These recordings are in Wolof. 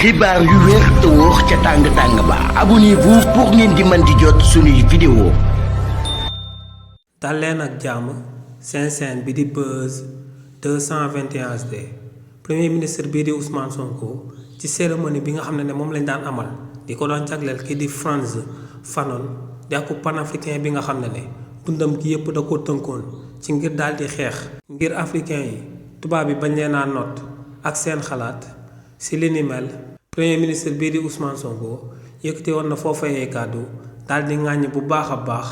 xibaar yu wér te wóor ca tàng-tàng ba abonnez-vous pour ngeen di mën di jot suñuy vidéo. dal leen ak jàmm seen chaîne bi di Buzz 221 HD premier ministre bii di Ousmane Sonko ci cérémonie bi nga xam ne moom lañ daan amal di ko doon jagleel kii di Frantz Fanon di ak panafricain bi nga xam ne dundam gi yëpp da ko tënkoon ci ngir daal di xeex ngir africain yi tubaab bi bañ leen a noot ak seen xalaat si li ni mel premier ministre bii di Ousmane Sonko yëkkati woon na foofayee kàddu daal di ŋàññ bu baax a baax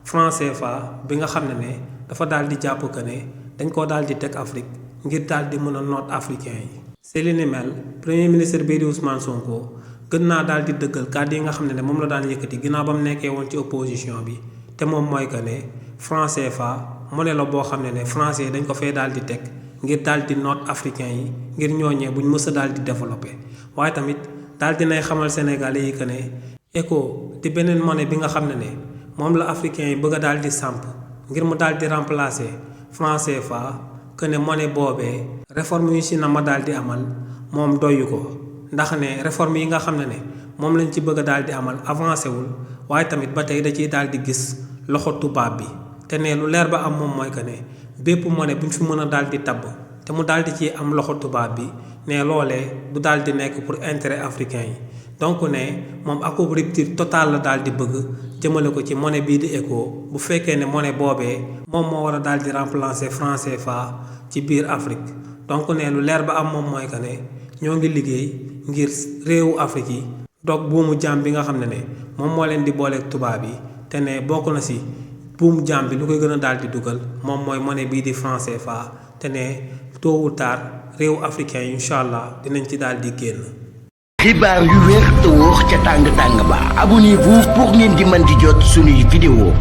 franc CFA bi nga xam ne dafa daal di jàpp que ne dañ koo daal di teg Afrique ngir daal di mën a noot africain yi. si li ni mel premier ministre bii di Ousmane Sonko gën naa daal di dëggal kàddu yi nga xam ne moom la daan yëkkati ginnaaw ba mu nekkee woon ci opposition bi te moom mooy que ne franc CFA monnaie la boo xam ne français dañ ko fee daal di teg ngir daal di noot africain yi ngir ñooñee buñ mës a daal di développé waaye tamit daal dinay xamal sénégalais yi que ne ECO di beneen monnaie bi nga xam ne moom la africain yi bëgg a daal di samp ngir mu daal di remplacer franc CFA que ne monnaie boobee réforme yu si na ma daal di amal moom doyu ko ndax ne réforme yi nga xam ne moom lañ ci bëgg a daal di amal avancé wul waaye tamit ba tey da ciy daal di gis loxo tubaab bi te ne lu leer ba am moom mooy que ne bépp monnaie bu ñu fi mën a daal di tabb te mu daal di ci am loxo tubaab bi ne loolee du daal di nekk pour intérêt africain yi donc ne moom ak rupture totale la daal di bëgg jëmale ko ci monnaie bii di ECO bu fekkee ne monnaie boobee moom moo war a daal di remplacer franc CFA ci biir Afrique donc ne lu leer ba am moom mooy que ne ñoo ngi liggéey ngir réewu Afrique yi dog buumu jaam bi nga xam ne moom moo leen di booleeg tubaab yi te ne bokk na si buumu jaam bi lu koy gën a daal di dugal moom mooy monnaie bii di franc CFA te ne tôt ou tard réewu africain yi incha allah dinañ ci daal di génn. xibaar yu wér te wóor ca tàng-tàng ba abonnez-vous pour ngeen di mën di jot suñuy vidéo.